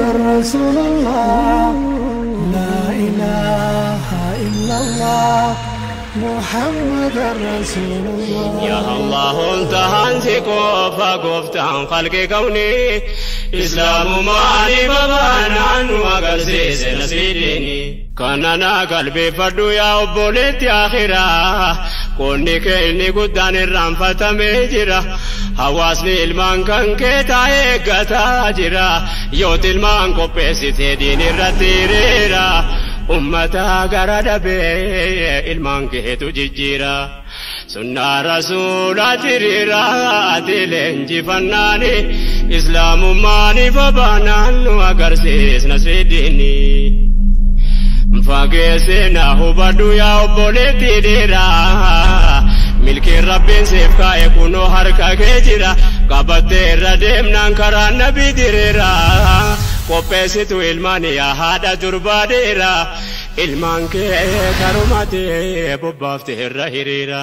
رسول الله لا إله إلا الله محمد رسول الله. يا الله انتهى كوفا قفتان خلق كوني إسلام مالي بابانا وقرسيس نسيديني كاننا قلبي فردو يا أبوليت يا آخرة كوني كإني قدان الرنفة مجرة hawaasni ilmaan kan kee taa'ee gataa jira yooti ilmaan qopheessitee diin irratti hiriira ummata gara dabee ilmaan keetu jijjiira sunnaa rasuulaa hiriira ati leenjifannaani islaamummaani babaanaan nu agarsiisna sidiini. Fageessina hubadhu yaa obboleetti dhiiraa. Milkiin rabbiin siif kaa'e kunoo harka kee jira qabattee irra deemnaan karaa nabi diriira qopheessitu ilmaan yaa haadha durbaa dheera ilmaan kee karumatee bobbaaftee irra hiriira.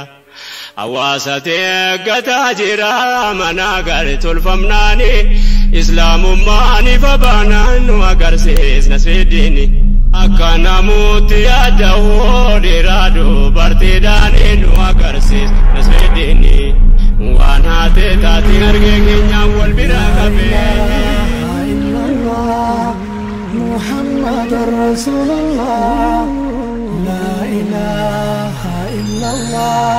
Hawaasa teeggataa jira mana gari tolfamnaani islaamummaani babaanaan nu agarsiisna sidiini. Akka namooti yaada dhiiraa dubartiidhaan nu agarsiisna sidiini. Waan haate taatiin argee keenyaan wal bira qabee. محمد رسول الله لا إله إلا الله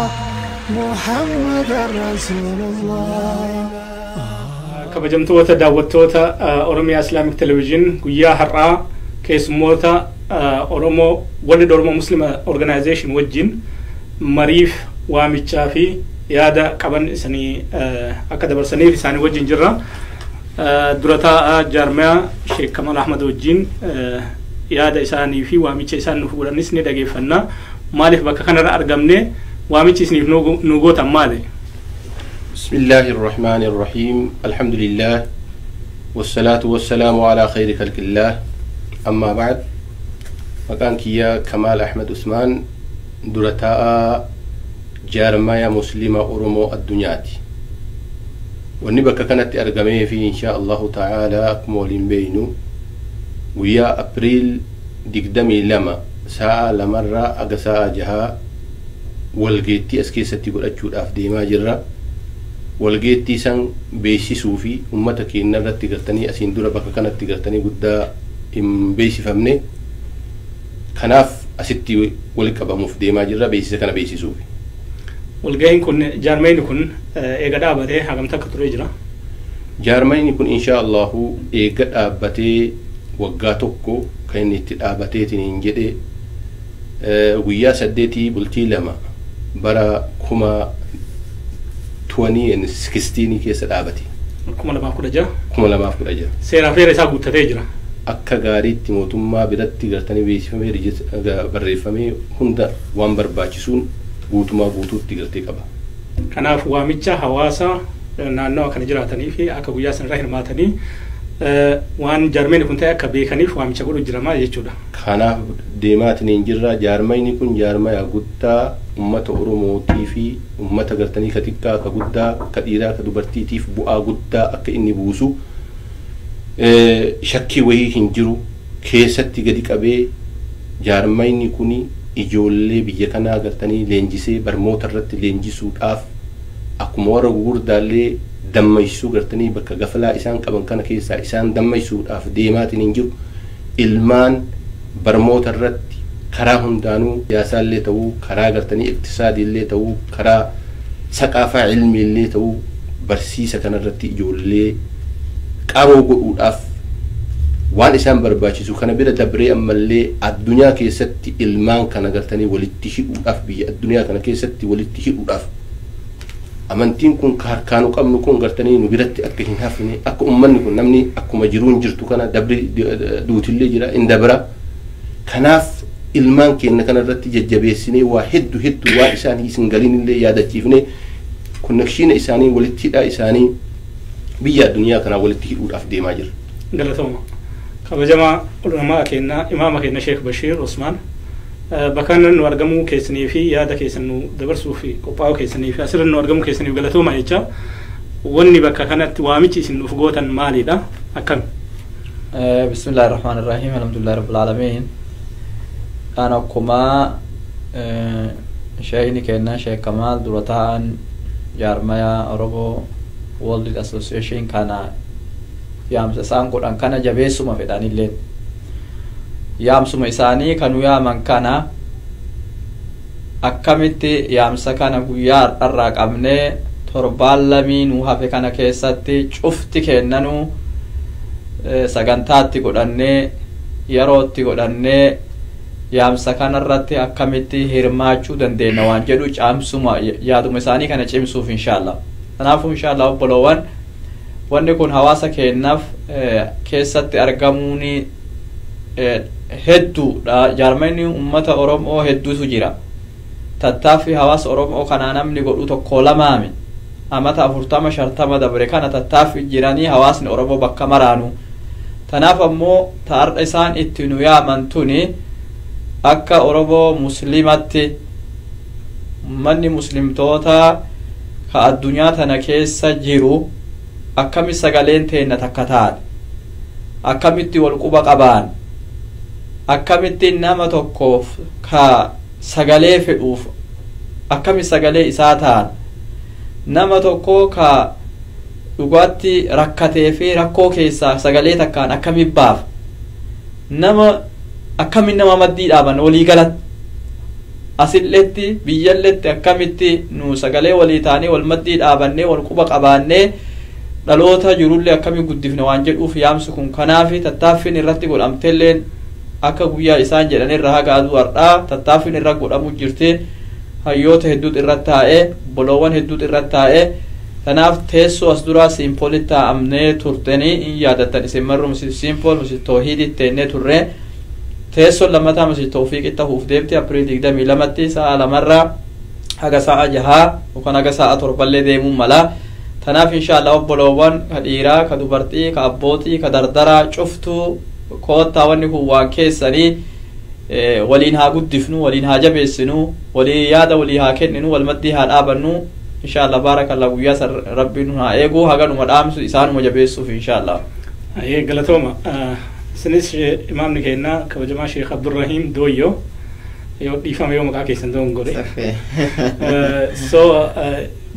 محمد رسول الله. Kabajamtoota daawwattoota Oromiyaa Islaamic Television guyyaa har'aa keessummoota Oromoo World Oromo Muslim Organization wajjin mariif waamichaa fi yaada qaban isanii akka dabarsaniif isaanii wajjin jirra. Dura taa'aa jaarmiyaa Sheek Kamal Ahmad wajjin yaada isaanii fi waamicha isaan nuuf godhanis ni dhageeffanna. Maaliif bakka kanarra argamne waamichi isiniif nu gootan maali? بسم الله الرحمن الرحيم. الحمد لله والصلاة والسلام على خير خلق الله. أما بعد، مكان كيا كمال أحمد عثمان درتاء جارمايا مسلمة أورمو الدنياتي والنبكة كانت أرقمي في إن شاء الله تعالى أكمل بينو ويا أبريل دقدمي لما ساعة لمرة أقساء جها والقيتي أسكيستي قل أجود أفدي ما جرى والقيتي سن بيسي سوفي أمتك إن رتي قرتني أسين دورة بكا كانت تقرتني قد إن بيسي فهمني kanaaf asitti wal qabamuuf deemaa jirra beeksisa kana beeksisuufi. Walga'iin kun jaarmayni kun eega dhaabbatee hagamta akka turee jira. Jaarmayni kun insha Allahu eega dhaabbatee waggaa tokko kan inni itti dhaabbateetiin hin jedhe guyyaa 8 bultii 2 bara 2016 keessa dhaabbate. 2016. 2016. Seeraa fi heera isaa guuttatee jira. Akka gaariitti mootummaa biratti gartanii beeksifamee barreeffamee hunda waan barbaachisuun guutumaa guutuutti gartee qaba. Kanaaf waamicha hawaasa naannoo kana jiraatanii fi akka guyyaa sanarra hirmaatanii waan jaarmeen kun ta'e akka beekaniif waamicha godhu jiramaa jechuudha. Kanaaf deemaatiin hin jirra. Jaarmayni kun jaarmaya guddaa uummata Oromootii fi uummata gartanii ka xiqqaa ka guddaa ka dhiiraa ka dubartiitiif bu'aa guddaa akka inni buusu shakkii wayii hin jiru keessatti gadi qabee jaarmayni kun ijoollee biyya kanaa gartanii leenjisee barmoota irratti leenjisuudhaaf akkuma warra gurguddaallee dammaysuu gartanii bakka gafalaa isaan qaban kana keessaa isaan dammaysuudhaaf deemaatiin hin jiru. Ilmaan barmoota irratti karaa hundaanuu siyaasaallee ta'uu karaa gartanii iqtisaadiillee ta'uu karaa saqaafaa ilmiillee ta'uu barsiisa kanarratti ijoollee qaroo godhuudhaaf waan isaan barbaachisu kana bira dabree ammallee addunyaa keessatti ilmaan kana gartanii walitti hidhuudhaaf biyya addunyaa kana keessatti walitti hidhuudhaaf amantiin kun harkaanu qabnu kun gartanii nu biratti akka hin hafne akka ummanni kun namni akkuma jiruun jirtu kana dabri duutillee jira in dabra. Kanaaf ilmaan keenya kana irratti jajjabeessinee waa hedduu hedduu waan isaan hin galinillee yaadachiifnee konnekshiina isaanii walitti hidhaa isaanii biyya addunyaa kanaa walitti hidhuudhaaf deemaa jira. Galatooma. Kabajamaa ulamaa keenya imaama keenya Sheek Bashiir Usmaan bakka nu argamuu keessanii fi yaada keessan nu dabarsuu fi qophaa'uu keessanii fi asirra nu argamuu keessaniif galatooma jecha wanni bakka kanatti waamichi isin nuuf gootan maalidha? Akkami? Bismillahi Rahmaani Rahiim. Alhamdulillahi Rabbil Aalamiin. An akkuma sheeyni kenna Sheek Kamaal dura ta'an jaarmaya Oromoo World Association kana yaamsa isaan godhan kana jabeessuma fedhanilleen yaamsuma isaanii kanu yaaman kana akkamitti yaamsa kana guyyaa har'arraa qabnee torbaan lamii nu hafe kana keessatti cufti kennanuu sagantaatti godhannee yerootti godhannee yaamsa kanarratti akkamitti hirmaachuu dandeenya waan jedhu caamsuma yaaduma isaanii kana cimsuuf inshaallah. Kanaafuu inshaallah obboloowwan, wanni kun hawaasa keenyaaf keessatti argamuun hedduudha. Jaarmanni uummata Oromoo hedduutu jira. Tattaaffii hawaasa Oromoo kanaa namni godhu tokko lamaami. Amata 40 50 dabre kana tattaaffii jiranii hawaasni Oromoo bakka maraanu. Tanaaf ammoo taarra isaan itti nu yaaman tuni akka Oromoo Muslimatti manni muslimtoota ka addunyaa tana keessa jiru akkami sagaleen teenna takka taate, akkamitti wal quba qabaan, akkamitti nama tokkoof ka sagalee fedhuuf akkami sagalee isaa ta'an, nama tokko ka dhugaatti rakkatee fi rakkoo keessaa sagalee takkaan akkami baaf, nama akkami nama maddii dhaaban walii galatti asilletti biyyalletti akkamitti nu sagalee walii taanee wal maddii dhaabannee wal quba qabaannee dhaloota jirullee akkami guddifne waan jedhuuf yaamsi kun kanaafi tattaaffiin irratti godhamtelleen akka guyyaa isaan jedhanirra haga aduu har'aa tattaaffiin irra godhamu jirti. Hayyoota hedduutu irratti taa'ee, boloowwan hedduutu irratti taa'ee. Tanaaf teessoo as duraa Simpoolitti taa'amnee turtanii in yaadattan isin marru Masjid Simpool, Masjid Toohiiditti teennee turre. Teessoon lammataa Masjid Toofiiqitti ta'uuf deemti April 22tti sa'a 2rraa haga sa'a 6 yookaan haga sa'a 7llee deemuu mala. Tanaaf inshaallah obboloowwan ka dhiiraa, ka dubartii, ka abbootii, ka dardaraa cuftuu koottaa, wanni kun waan keessanii, waliin haa guddifnu, waliin haa jabeessinu, walii yaada walii haa kenninu, wal maddii haa dhaabannu inshaallah. Baarakallah, guyyaa san rabbiin nu haa eegu. Haganuma dhaamsu isaanuma jabeessuuf inshaallah. Galatooma. Isinis imaamni keenya kabajamaa Sheekh Abdurrahiim Dooyyoo, yoo dhiifame yoo maqaa keessan ta'uun godhe. So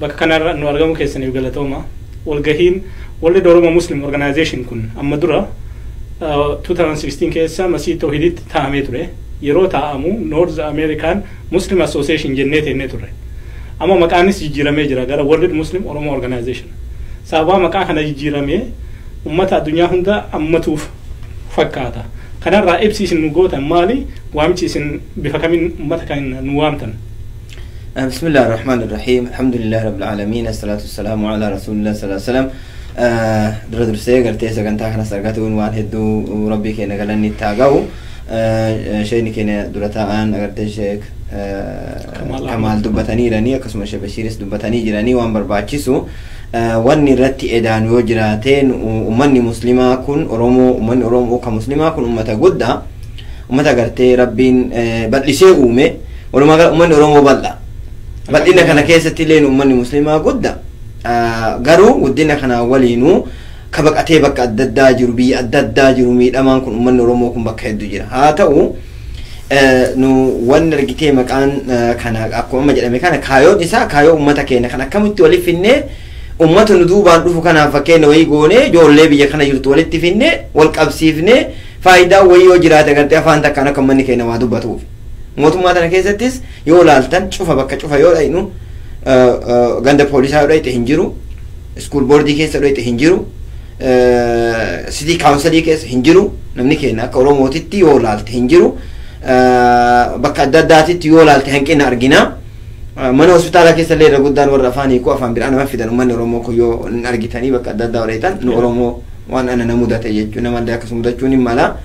bakka kanarra nu argamu keessaniif galatooma. Walgahiin World Oromo Muslim Organization kun amma dura 2016 keessa Masii Toohiditti taa'amee ture. Yeroo taa'amu North American Muslim Association jennee teennee turre. Amma maqaanis jijjiiramee jira gara World Muslim Oromo Organization. Sababa maqaa kana jijjiiramee ummata addunyaa hunda ammatuuf fakkaata. Kanarraa ibsi isin nu gootan maali? Waamichi isin bifa kamiin ummata kan nu waamtan? بسم الله الرحمن الرحيم، الحمد لله رب العالمين، الصلاة والسلام على رسول الله صلى الله عليه وسلم. Dura dursee gartee sagantaa kanas argatuun waan hedduu rabbii keenya galanni itti haa ga'u. Sheekni keenya dura taa'an agartee Sheek Kamaal dubbatanii jiranii, akkasuma Sheek Bashiiris dubbatanii jiranii. Waan barbaachisu wanni irratti edaan yoo jiraate, ummanni muslimaa kun Oromoo, ummanni Oromoo kan muslimaa kun ummata guddaa, ummata gartee rabbiin bal'isee uume. Walumaa gala ummanni Oromoo bal'a. Bal'ina kana keessatti illee ummanni muslimaa guddaa, garuu guddina kana waliinuu ka baqatee bakka adda addaa jiru, biyya adda addaa jiru, miidhamaan kun ummanni Oromoo kun bakka hedduu jira. Haa ta'u nu wanni argitee maqaan kana akkuma amma jedhame kana kaayoon isaa kaayoo ummata keenya kan akkamitti walitti finnee ummata nu duubaan dhufu kanaaf fakkeenya wayii goonee ijoollee biyya kana jirtu walitti finnee wal qabsiifnee faayidaa wayii yoo jiraate gartee afaan takkaan akka ummanni keenya waa dubbatuuf. Mootummaa tana keessattis yoo laaltan cufa bakka cufa yoo dhaynu, ganda poolisaa yoo dhayte hin jiru, school boardii keessa yoo dhayte hin jiru, city councilii keessa hin jiru. Namni keenya akka Oromootitti yoo laalte hin jiru. Bakka adda addaatitti yoo laalte hanqina argina. Mana hospitaalaa keessa illee irra guddaan warra afaan hiikuu afaan biraa nama fidan. Uummanni Oromoo kun yoo hin argitanii bakka adda addaa wareetan nu Oromoo waan ana na mudate jechuun namallee akkasuma mudachuun hin mala.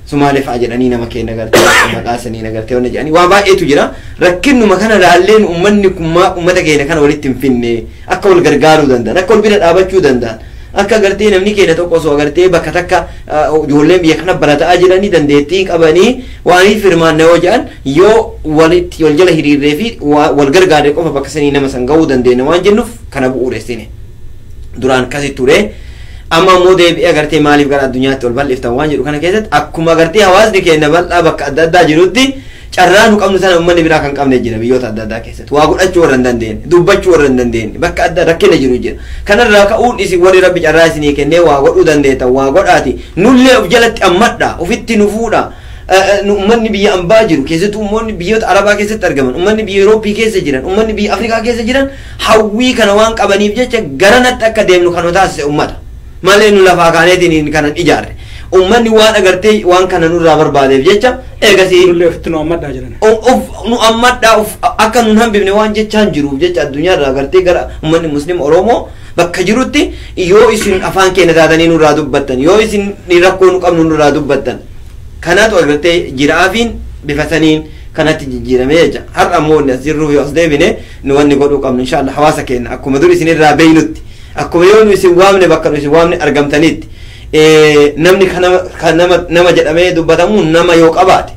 Sumaalee fa'a jedhanii nama keenya gartee maqaa sanii agartee wanna jedhanii waa baay'eetu jira. Rakkinuma kana laalleen uummanni kun maa uummata keenya kana walitti hin finne, akka wal gargaaruu danda'an, akka wal bira dhaabachuu danda'an, akka gartee namni keenya tokko osoo agartee bakka takka ijoolleen biyya kana barataa jiranii dandeettii qabanii waanii firmaanna yoo jedhan, yoo walitti wal jala hiriirree fi wal gargaarre qofa bakka sanii nama san gahuu dandeenya waan jennuuf kana bu'uuressine. Duraan kasi ture. Amma immoo deebi'ee agartee maaliif gara addunyaatti ol bal'iftan waan jedhu kana keessatti akkuma agartee hawaasni keenya bal'aa bakka adda addaa jirutti carraa nu qabnu sana uummanni biraa kan qabne jira biyyoota adda addaa keessatti. Waa godhachuu warra hin dandeenye, dubbachuu warra hin dandeenye, bakka adda rakkina jiru jira. Kanarraa ka'uun isin warri rabbi carraa isinii kennee waa godhuu dandeettan waa godhaati. Nullee of jalatti ammadha, ofitti nu fuudha. Uummanni biyya ambaa jiru keessattuu uummanni biyyoota Arabaa keessatti argaman, uummanni biyya Yurooppii keessa jiran, uummanni biyya Afrikaa keessa jiran hawwii kana waan qabaniif jecha garanatti akka deemnu kan nu taasise uummata. Malee nu lafaa kaaneetiin kanan ijaarre. Uummanni waan agartee waan kana nurraa barbaadeef jecha eegasii Nullee ofitti nu ammadhaa jiran. Of nu ammadhaa of akka nun hambifne waan jechaan jiruuf jecha addunyaarraa agartee gara uummanni muslim Oromoo bakka jirutti yoo isin afaan keenya taatanii nurraa dubbattan, yoo isin rakkoo nu qabnu nurraa dubbattan, kanaatu agartee jiraafiin bifa saniin kanatti jijjiirame jecha. Har'a ammoo inni as jirruuf yoo as deebine nu wanni godhuu qabnu inshallah hawaasa keenya akkuma dur isinirraa beeynutti, akkuma yoo nu isin waamne bakka nu isin waamne argamtanitti, namni kan nama jedhamee dubbatamu nama yoo qabaate,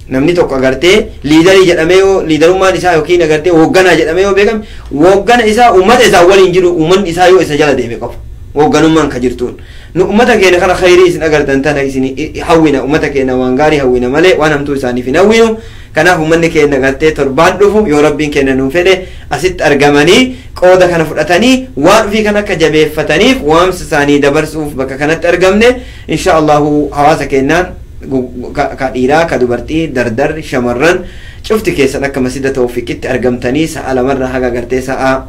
namni tokko agartee liidarii jedhamee yoo liidarummaan isaa yookiin agartee hoogganaa jedhamee yoo beekame, hooggana isaa uummata isaa waliin jiru uummanni isaa yoo isa jala deeme qofa hoogganummaan ka jirtuun. Nu uummata keenya kana khayrii isin agartan tana isin hawwina, uummata keenya waan gaarii hawwina malee waan hamtuu isaaniif hin hawwinu. Kanaaf uummanni keenya agartee torbaan dhufu yoo rabbiin keenya nuu fedhe asitti argamanii qooda kana fudhatanii waan ofii kan akka jabeeffataniif waamsa isaanii dabarsuuf bakka kanatti argamne insha Allahu hawaasa keenyaan ka dhiiraa ka dubartii dardarri shamarran cufti keessan akka masjida Tawfiiqitti argamtanii sa'a lamarraa haga agartee sa'a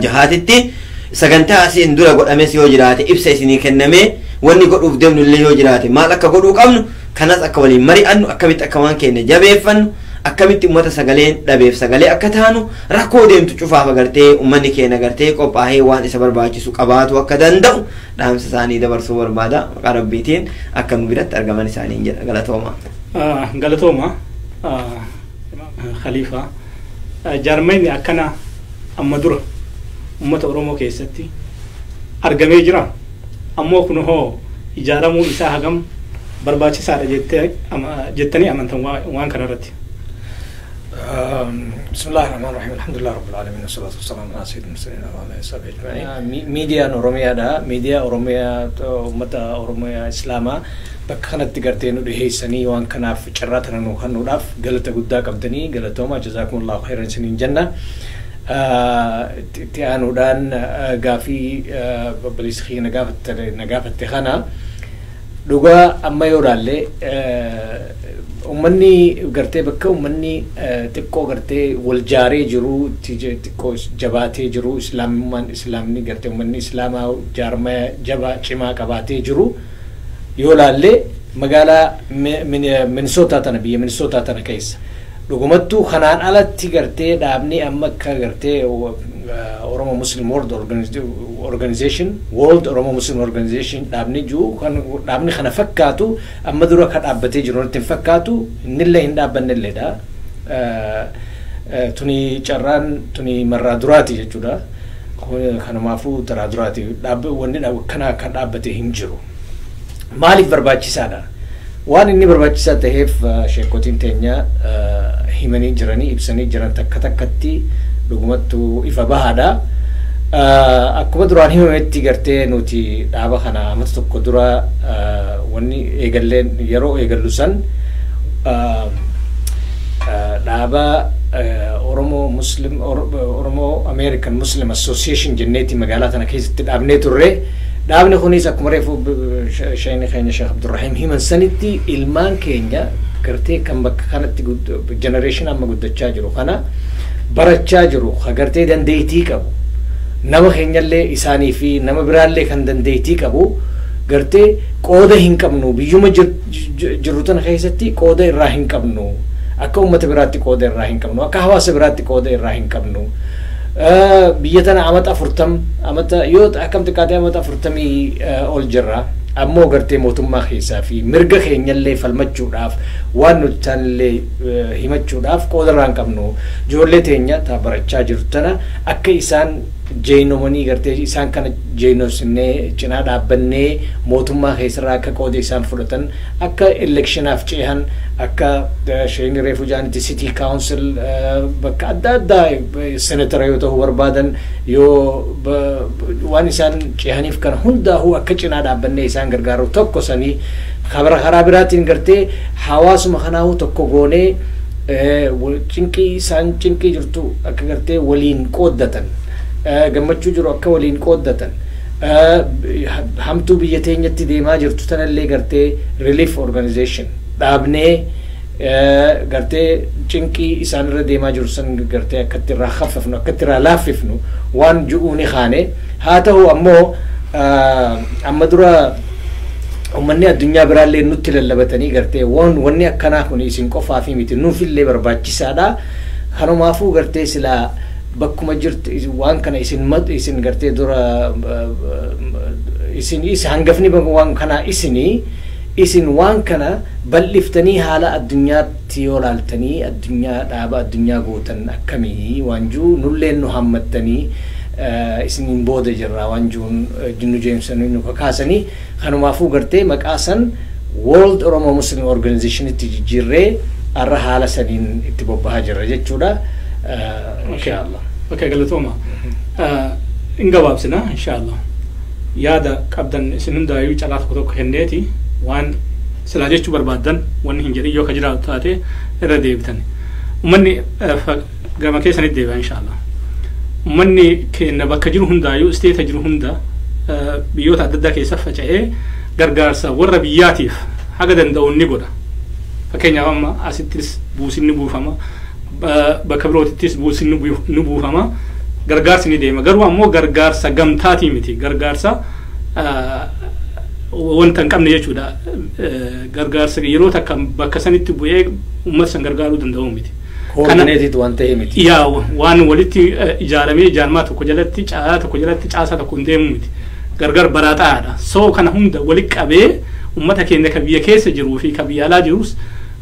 jahaatitti sagantaa asiin dura godhames yoo jiraate ibsa isinii kennamee wanni godhuuf deemnu illee yoo jiraate maal akka godhuu qabnu kanas akka waliin mari'annu, akkamitti akka waan keenya jabeeffannu, akkamitti uummata sagaleen dhabeef sagalee akka taanu, rakkoo deemtu cufaaf agartee uummanni keenya agartee qophaa'ee waan isa barbaachisu qabaatu akka danda'u dhaamsa isaanii dabarsuu barbaada. Maqaa rabbiitiin akka nu biratti argaman isaaniin jedha. Galatooma. Galatooma. Khaliifaa. Jaarmayni akkana amma dura uummata Oromoo keessatti argamee jira. Ammoo kun hoo ijaaramuun isaa hagam barbaachisaadha jettanii amantan waan kanarratti? بسم الله الرحمن الرحيم، الحمد لله رب العالمين، والصلاة والسلام على سيد المرسلين وعلى آله وصحبه أجمعين. Miidiyaan Oromiyaadha. Miidiyaa Oromiyaa uummata Oromiyaa Islaamaa bakka kanatti gartee nu dhiheessanii waan kanaaf carraa tana nu kennuudhaaf galata guddaa qabdanii galatooma, jazaakumullahu khairan isiniin jenna. Itti aanuudhaan gaafii obboleessi kiyya na gaafatte kana dhugaa amma yoo ilaalle uummanni gartee bakka uummanni xiqqoo gartee wal jaaree jiru, xiqqoo jabaatee jiru, islaamummaan islaamni gartee uummanni islaamaa jaarmaya jabaa cimaa qabaatee jiru yoo ilaalle magaalaa Minisootaa tana, biyya Minisootaa tana keessa dhugumattuu kanaan alatti gartee dhaabni amma akka gartee Oromo Muslim World Organization, World Oromo Muslim Organization dhaabni jiru kan dhaabni kana fakkaatu amma dura ka dhaabbatee jiru natti hin fakkaatu, innillee hin dhaabbannilleedha. Tuni carraan tuni marraa duraati jechuudha. Kanumaafuu taraa duraati wanni kana kan dhaabbatee hin jiru. Maaliif barbaachisaadha? Waan inni barbaachisaa ta'eef sheekotiin teenya himanii jiranii ibsanii jiran takka takkatti dhugumattuu ifa bahaadha. Akkuma duraan himametti gartee nuti dhaaba kana amata tokko dura wanni eegalleen yeroo eegallu san dhaaba Oromo Muslim Oromo American Muslim Association jenneeti magaalaa tana keessatti dhaabnee turre. Dhaabni kunis akkuma reefu sheekni keenya Sheekh Abdurrahim himan sanitti ilmaan keenya gartee kan bakka kanatti generation amma guddachaa jiru kana barachaa jiru ka gartee dandeettii qabu nama keenyallee isaanii fi nama biraallee kan dandeettii qabu gartee qooda hin qabnu, biyyuma jirru tana keessatti qooda irraa hin qabnu, akka uummata biraatti qooda irraa hin qabnu, akka hawaasa biraatti qooda irraa hin qabnu. Biyya tana amata 40 amata yoo akkam xiqqaatee amata 40 ol jirra, ammoo gartee mootummaa keessaa fi mirga keenyallee falmachuudhaaf waan nuti taanillee himachuudhaaf qooda irraa hin qabnu. Ijoollee teenya ta barachaa jirtu tana akka isaan jeenomanii gartee isaan kana jeenosinnee cinaa dhaabbannee mootummaa keessarraa akka qooda isaan fudhatan, akka elekshinaaf cehan, Akka sheekni reefu jaanitti city council, bakka adda addaa, senator yoo ta'uu barbaadan, yoo waan isaan cehaniif kana hundaa'uu akka cinaa dhaabbannee isaan gargaaru tokko sanii. Karaa biraatiin gartee hawaasuma kanaa'uu tokko goonee cinqii isaan cinqii jirtu akka gartee waliin qooddatan, gammachuu jiru akka waliin qooddatan, hamtuu biyya teenyatti deemaa jirtu tanallee gartee relief organization dhaabnee gartee cinqii isaan irra deemaa jiru san gartee akkatti irraa haffafnu, akkatti irraa laaffifnu waan ju'uu ni kaane. Haa ta'u ammoo amma dura ummanni addunyaa biraallee nutti lallabatanii gartee waan wanni akkanaa kun isin qofaa fi miti, nuufillee barbaachisaadha. Kanumaafuu gartee silaa bakkuma jirtu waan kana isin isin gartee dura isin is hangafni waan kanaa isinii, isin waan kana bal'iftanii haala addunyaatti yoo laaltanii addunyaa dhaaba addunyaa gootan akkamii waan jiru, nulleen nu hammattanii isiniin booda jirra waan jiruun nu jeemsanii nu kakaasanii. Kanumaafuu gartee maqaa san World Oromo Muslim Organizationitti jijjiirree arra haala saniin itti bobbahaa jirra jechuudha. Inshaallah. Okay, galatooma. In gabaabsina inshaallah. Yaada qabdan isin hundaayyuu calaa tokko tokko kenneeti waan silaa jechuu barbaaddan wanni hin jedhin yoo ka jiraatu taate irra deebitan. Uummanni gama keessanitti deebi'a inshaallah. Uummanni keenya bakka jiru hundaayyuu, state jiru hunda, biyyoota adda addaa keessa faca'ee gargaarsa warra biyyaatiif haga danda'u ni godha. Fakkeenyaaf amma asittis buusin ni buufama, bakka birootittis buusin ni buufama, gargaarsi ni deema. Garuu ammoo gargaarsa gamtaatii miti, gargaarsa wanta hin qabne jechuudha. Gargaarsa yeroo takka bakka sanitti bu'ee uummata san gargaaruu danda'u miti. Coordinated waan ta'e miti. Yaa, waan walitti ijaaramee ijaarmaa tokko jalatti, caasaa tokko jalatti, caasaa tokko hin deemu miti. Gargar baraaxaadha. So kana hunda walitti qabee uummata keenya ka biyya keessa jiruu fi ka biyya alaa jirus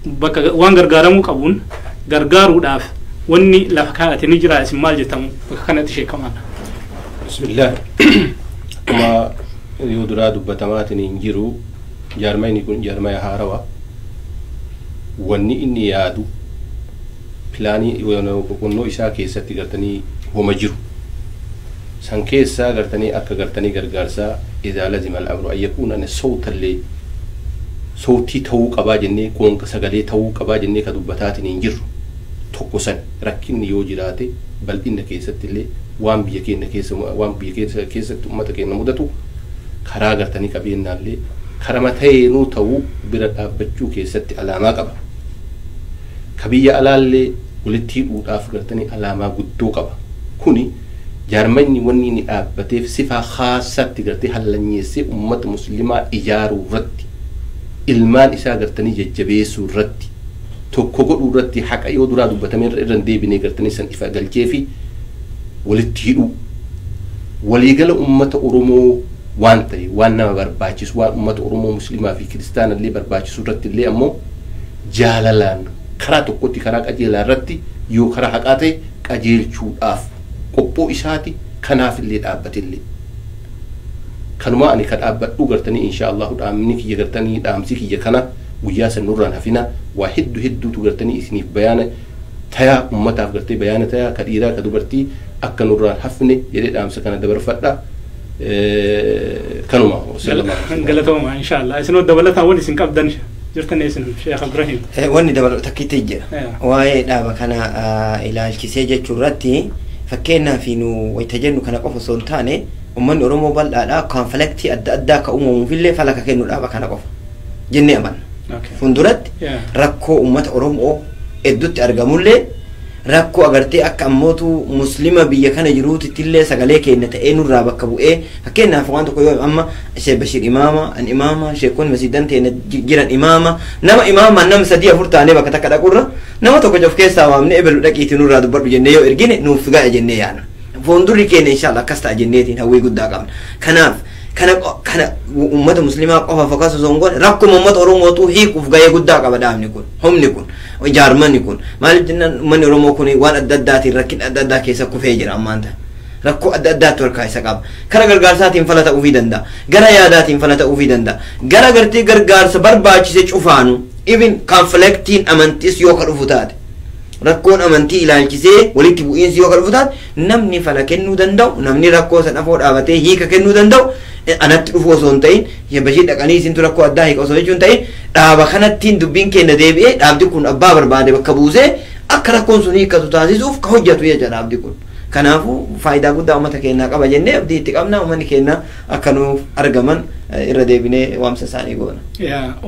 bakka waan gargaaramuu qabuun gargaaruudhaaf wanni lafa kaa'ate ni jira. Isin maal jettamu bakka kanatti, sheekamaadha? Bismillah. Akkuma yoo duraa dubbatamaatiin hin jiru, jaarmayni kun jaarmaya haarawaa. Wanni inni yaadu plan boqonnoo isaa keessatti gartanii homa jiru. San keessaa gartanii akka gartanii gargaarsaa إذا لزم الأمر أن يكون أن sawtallee sawtii ta'uu qabaa jennee, qoonqa sagalee ta'uu qabaa jennee ka dubbataatiin hin jirru tokko san. Rakkinni yoo jiraate bal'inna keessatti illee waan biyya keenya keessa, waan biyya keessa keessatti uummata keenya mudatu karaa gartanii qabeenyaallee karama ta'eenuu ta'uu bira dhaabbachuu keessatti alaamaa qaba. Ka biyya alaallee walitti hidhuudhaaf gartanii alaamaa guddoo qaba. Kuni jaarmanni wanni inni dhaabbateef sifaa haasatti gartee hallanyeessee uummata muslimaa ijaaruu irratti, ilmaan isaa gartanii jajjabeessuu irratti, tokko godhuu irratti, haqa yoo duraa dubbatamee irra hin deebinee gartanii san ifa galchee fi walitti hidhuu, waliigala uummata Oromoo waan ta'e, waan nama barbaachisu, waan uummata Oromoo muslimaa fi kiristaana illee barbaachisu irratti illee ammoo jaalalaan karaa tokkotti, karaa qajeelaa irratti, yoo karaa haqaa ta'e qajeelchuudhaaf qophoo isaati. Kanaaf illee dhaabbate. Kanuma ani ka dhaabbadhu gartanii insha Allahu dhaamni kiyya gartanii dhaamsi kiyya kana guyyaa san nurraan hafina. Waa hedduu hedduutu gartanii isiniif bayaana tayaa, ummataaf gartee bayaana tayaa, ka dhiiraa ka dubartii akka nurraan hafne jedhee dhaamsa kana dabarfadha. Kanuma. Galatooma inshallah. Isinoo dabalataan wanni isin qabdan jirtan isin, Sheekh Ibrahim? Wanni dabalatu takkitti jira. Waa'ee dhaaba kana ilaalchisee jechuu irratti, fakkeenyaaf nu wayita jennu kana qofa osoo hin taane, uummanni Oromoo bal'aadha, conflict adda addaa akka uumamuufillee falaka kennu dhaaba kana qofa jennee amanna. Fuulduratti rakkoo uummata Oromoo hedduutti argamullee, rakkoo agartee akka ammootu muslima biyya kana jiruutittillee sagalee keenya ta'ee nurraa bakka bu'ee, fakkeenyaaf waan tokko yoo amma Sheekh Bashir imaama, an imaama, sheekonni masiidan teenya jiran imaama, nama imaamaan nama sadii afur taanee bakka takka dhaqurra nama tokko of keessaa waamne ebelu dhaqiitii nurraa dubbadhu jennee yoo ergine nuuf ga'a jennee yaadna. Fuuldurri keenya inshallah akkas ta'a jenneetiin hawwii guddaa qabna. Kanaaf kana uummata muslimaa qofa focus osoo hin goone rakkuma uummata Oromootu hiikuuf gahee guddaa qaba dhaabni kun, humni kun, jaarmanni kun. Maaliif jennaan, uummanni Oromoo kun waan adda addaatiin rakkina adda addaa keessa kufee jira ammaan tana. Rakkoo adda addaatti harkaa isa qaba. Kara gargaarsaatiin fala ta'uufii danda'a. Gara yaadaatiin fala ta'uufii danda'a. Gara gartee gargaarsa barbaachise cufaanu Even conflictiin amantis yoo ka dhufu taate, rakkoon amantii ilaalchisee walitti bu'iinsi yoo ka dhufu taate, namni fala kennuu danda'u, namni rakkoo san afoo dhaabatee hiika kennuu danda'u anatti dhufu osoo hin ta'in, Bashir dhaqanii isintu rakkoo addaa hiika osoo jechuun ta'in, dhaaba kanattiin dubbiin keenya deebi'ee dhaabdi kun abbaa barbaade bakka buusee akka rakkoon sun hiikkatu taasisuuf ka hojjetu jecha dhaabdi kun. Kanaafuu faayidaa guddaa uummata keenyaa qaba jennee abdii itti qabna. Uummanni keenya akka nuuf argaman irra deebinee waamsa isaanii goona.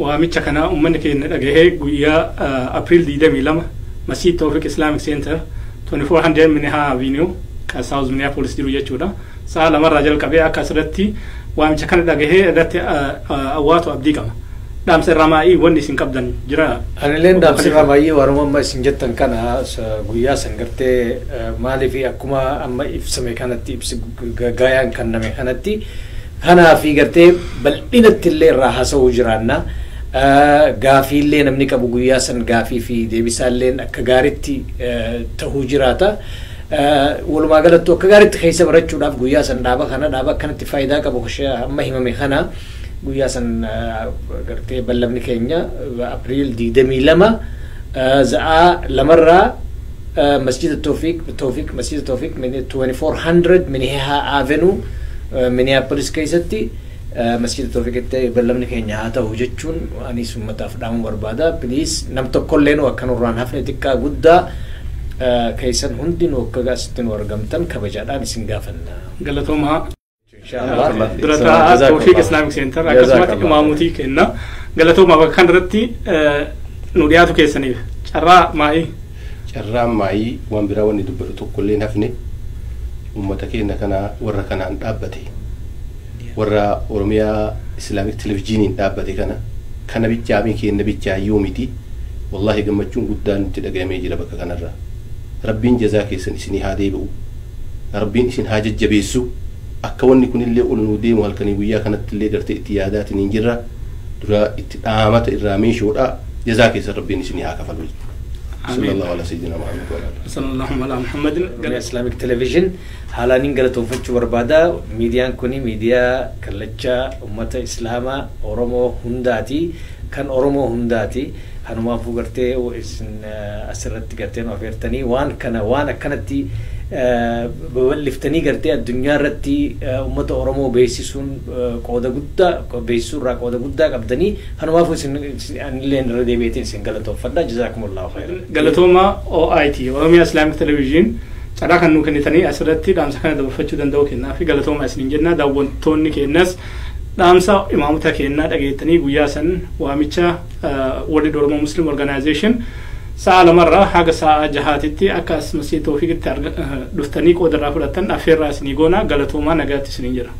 Waamicha kana uummanni keenya dhagahee guyyaa April 22 Masjid Tawfiq Islamic Center, 2400 Minnehaha Avenue, kan South Minneapolis jiru jechuudha. Sa'a 2rraa jalqabee akka asirratti waamicha kana dhagahee irratti awwaatu abdii qaba. Dhaamsa irraa maa'ii wanni isin qabdan jira? Anilleen dhaamsa irraa maa'ii waanuma amma isin jettan kana guyyaa san gartee maaliif akkuma amma ibsame kanatti, ibsi gaayaan kenname kanatti kanaa fi gartee bal'inatti illee irraa haasa'uu jiraanna. Gaafiillee namni qabu guyyaa san gaafii fi deebisaalleen akka gaaritti ta'uu jiraata. Walumaa galattu akka gaaritti keessa barachuudhaaf guyyaa san dhaaba kana, dhaaba akkanatti faayidaa qabu amma himame kana, guyyaa san gartee ballamni keenya April 22 za'aa 2rraa Masjida Tawfiq, Masjida Tawfiq, 2400 Minnehaha Avenue, Minneapolis keessatti Masjida Tawfiqitti ballamni keenya haa ta'u jechuun anis uummataaf dhaamuu barbaada. Please, nam tokkollee nu akka nurraan hafne, xiqqaa guddaa keessan hundinuu akka asitti nu argamtan kabajaadhaan isin gaafanna. Galatoomaa. Dura taa'aa Tawfiq Islamic Center akkasumas imaamutii kenna. Galatoomaa bakka kanarratti nu dhiyaatu keessaniif. Carraa maa'ii. Carraan maayii waan biraa wanni dubbatu tokkollee hin hafne. Uummata keenya kana warra kanaan dhaabbate, warra Oromiyaa Islamic Televizyiiniin dhaabbate kana bichaamii keenya bichaayyuu miti, wallahi gammachuun guddaan nutti dhaga'amee jira bakka kanarra. Rabbiin jazaa keessan isinii haa deebi'u, Rabbiin isin haa jajjabeessu. Akka wanni kunillee ol nuu deemu halkanii guyyaa kanatti illee gartee itti yaadaatiin hin jirra. Dura itti dhaamata irraa meeshoodha. Jazaa keessan Rabbiin isinii haa kafalu. Sallallahu ala sayyidina Muhammad wa ala Sallallahu ala Muhammadin. Oromiyaa Islamic Television haalaaniin galatoonfachuu barbaada. Miidiyaan kuni miidiyaa kallacha uummata Islaamaa Oromoo hundaati. Kan Oromoo hundaati. Kanumaafuu gartee isin asirratti gartee nu afeertanii waan kana waan akkanatti babal'iftanii gartee addunyaa irratti uummata Oromoo beeksisuun qooda guddaa, beeksisuu irraa qooda guddaa qabdanii, kanumaafuu isin anillee irra deebi'eetiin isin galatoonfadha. Jazaakumullahu khairan. Galatooma OIT, Oromiyaa Islamic Television, carraa kan nuu kennitanii asirratti dhaamsa kana dabarfachuu danda'u kennaa fi galatooma isiniin jenna. Daawwattoonni keenyas dhaamsa imaamota keenyaa dhageettanii guyyaa san waamicha World Oromo Muslim Organization sa'a 2rraa haga sa'a 6titti akka as Masjid Tawfiiqitti dhuftanii qooda irraa fudhattan affeerraa isinii goona. Galatoomaa, nagaatti isiniin jira.